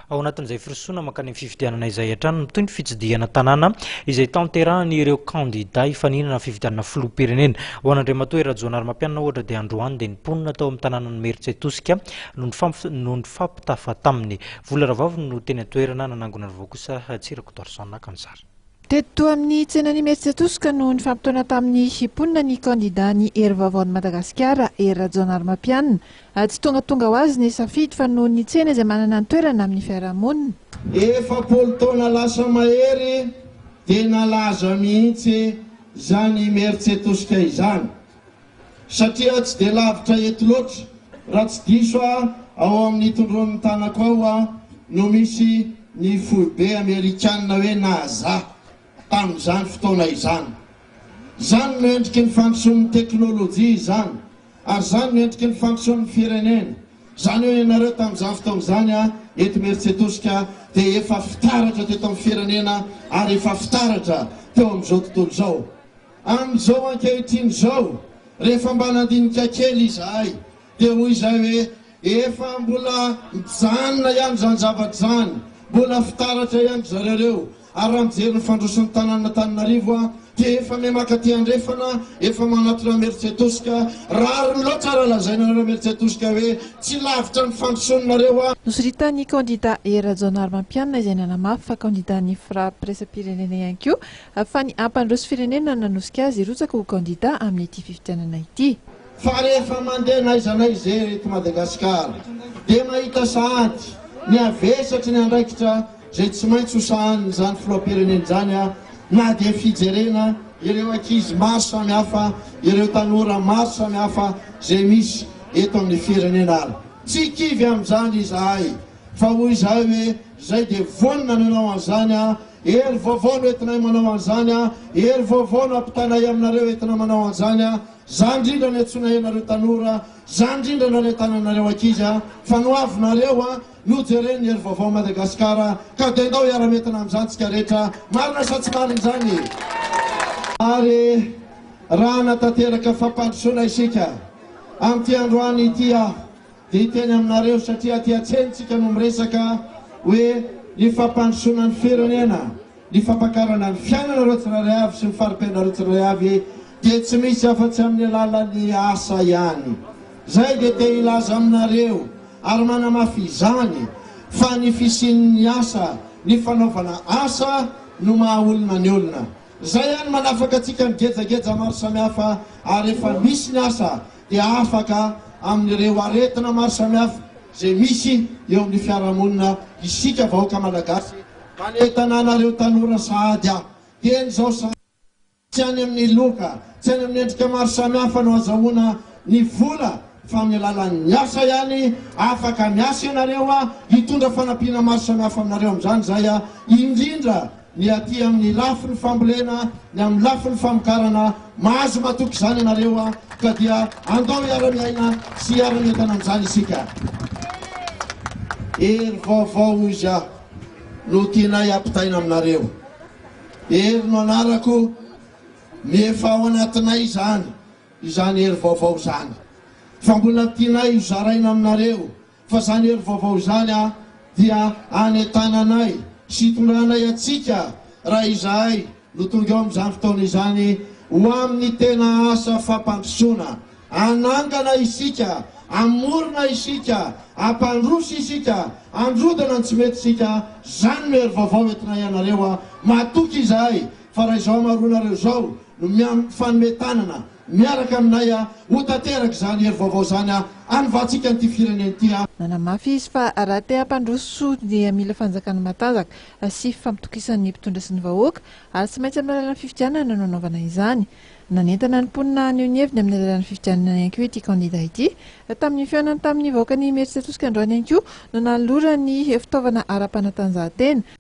Ao anatin'izay firosoana mankany amin'ny fifidianana izay hatrany, mitohy ny fitsidihana tanàna izay tanterahan'ireo kandida hifaninana amin'ny fifidianana filoham-pirenena. Ho an'Andriamatoa Hery Rajaonarimampianina ohatra dia androany dia ny mponina tao amin'ny tanànan'i Imerintsiatosika no no nifampitafa taminy. Vola Rahavavy no teny an-toerana nanangona ny vaovao kosa Tsirakotoarison naka ny sary. Teto amin'ny tsenan'Imerintsiatosika no nifampitaona tamin'ny mponina ny kandida ny Hery Vaovaon'i Madagasikara, Hery Rajaonarimampianina. Tsy tongatonga ho azy ny safidy fa noho ny tsena izay manana ny toerana amin'ny fiarahamonina. 40 taona lasa mahery dia nalaza mihitsy izany Imerintsiatosika izany satria tsy dia lavitra eto loatra raha tsy diso aho ao amin'ny tondroin'ny tanako ao no misy ny foibe amerikana hoe NASA tamin'izany fotoana izany. Izany no endriky ny fandrosoan'ny teknolojia izany ary izany no endriky ny fandrosoan'ny firenena. Izany hoe ianareo tamin'izany fotoana izany eto Imerintsiatosika dia efa fitaratra teto amin'ny firenena ary efa fitaratra teo amin'izao tontolo izao. Amin'izao ankehitriny izao, rehefa mba nandinika kely izahay, dia hoy izahay hoe, Efa mbola mijanona ihany izany zavatra izany, mbola fitaratra ihany ry zareo ireo, ary raha mijery ny fandroson'ny tanànan'Antananarivo aho, dia efa mihamaka aty andrefana, efa manatona Imerintsiatosika, rariny loatra raha lazaina anareo Imerintsiatosika hoe tsy lavitra ny fandrosoanareo aho. Nosoritan'ny kandida Hery Rajaonarimampianina izay nanamafy fa kandidan'ny Firapiraisam-pirenena ihany koa Fa ny hampandroso firenena no nanosika azy hirotsaka ho kandida amin'ity fifidianana ity. Fa rehefa mandeha n'aiza n'aiza ery eto Madagasikara dia mahita sahady ny havesatry ny andraikitra izay tsy maintsy ho sahanin'izany filoham-pirenena izany na dia fijerena ireo ankizy maro samihafa, ireo tanora maro samihafa izay misy eto amin'ny firenena ary. Tsy kivy amin'izany izahay fa hoy izahay hoe izay dia vonona ny hanao an'izany. Hery vaovao no entinay manao an'izany a! Hery vaovao no ampitanay aminareo entina manao an'izany a! Izany indrindra no iantsoanay anareo tanora, izany indrindra no anentananareo ankizy a! Fa ny ho avinareo a! No jeren'ny Hery Vaovao Madagasikara ka dia ndao hiara-mientana amin'izany tsika rehetra, marina sa tsy marina izany? Ary raha hanatanteraka fampandrosoana isika amin'ity androany ity aho Dia hiteny aminareo satria aty an-tsena tsika no miresaka hoe ny fampandrosoana ny firenena, ny fampakarana ny fiainanareo tsirairay avy sy ny fari-piainanareo tsirairay avy dia tsy misy afa-tsy amin'ny alalan'ny asa ihany. Izay dia te hilaza aminareo ary manamafy izany fa ny fisian'ny asa, ny fanaovana asa no maha olona ny olona. Izay ihany manafaka antsika amin'ny gejageja maro samihafa ary rehefa misy ny asa dia afaka amin'ireo aretina maro samihafa izay misy eo amin'ny fiarahamonina isika vahoaka Malagasy. Manentana anareo tanora sahady aho dieny izao sahady tsy any amin'ny loka, tsy any amin'ny endrika maro samihafa no azahoana ny vola fa amin'ny alalan'ny asa ihany, afaka miasa ianareo hitondra fanampiana maro samihafa aminareo amin'izany izahay indrindra ny aty amin'ny lafiny fambolena, ny amin'ny lafiny famokarana, mahazo matoky izany ianareo a, ka dia andao hiara-miaina sy hiara-mientana amin'izany isika. Hery vaovao hoy izy aho no tianay hampitaina aminareo. Hery no anarako, efa ao anatinay izany, izany hery vaovao izany. Fa mbola tianay hozaraina aminareo Fa izany hery vaovao izany dia anentananay sy itondranay antsika raha izahay no tonga eo amin'izany fotoana izany ho amin'ny tena asa fampandrosoana. Hanangana isika, hamorona isika, hampandroso isika, handrodana ny tsy mety isika, izany no hery vaovao entinay anareo. Matoky izahay fa raha izao hamaroanareo izao no mifanome tanana Miaraka aminay ho tanteraka izany hery vaovao izany hanovantsika an'ity firenena ity. Nanamafy izy fa raha te hampandroso dia mila fanjakana matanjaka sy fifampitokisan'ny mpitondra sy ny vahoaka ary tsy maintsy amin'ny alalan'ny fifidianana no hanaovana izany. Nanentana ny mponina haneho ny heviny amin'ny alalan'ny fifidianana ihany koa ity kandida ity. Tamin'ny fihaonany tamin'ny vahoakan'i Imerintsiatosika androany ihany koa no nanolorany fitaovana ara-panatanjahantena.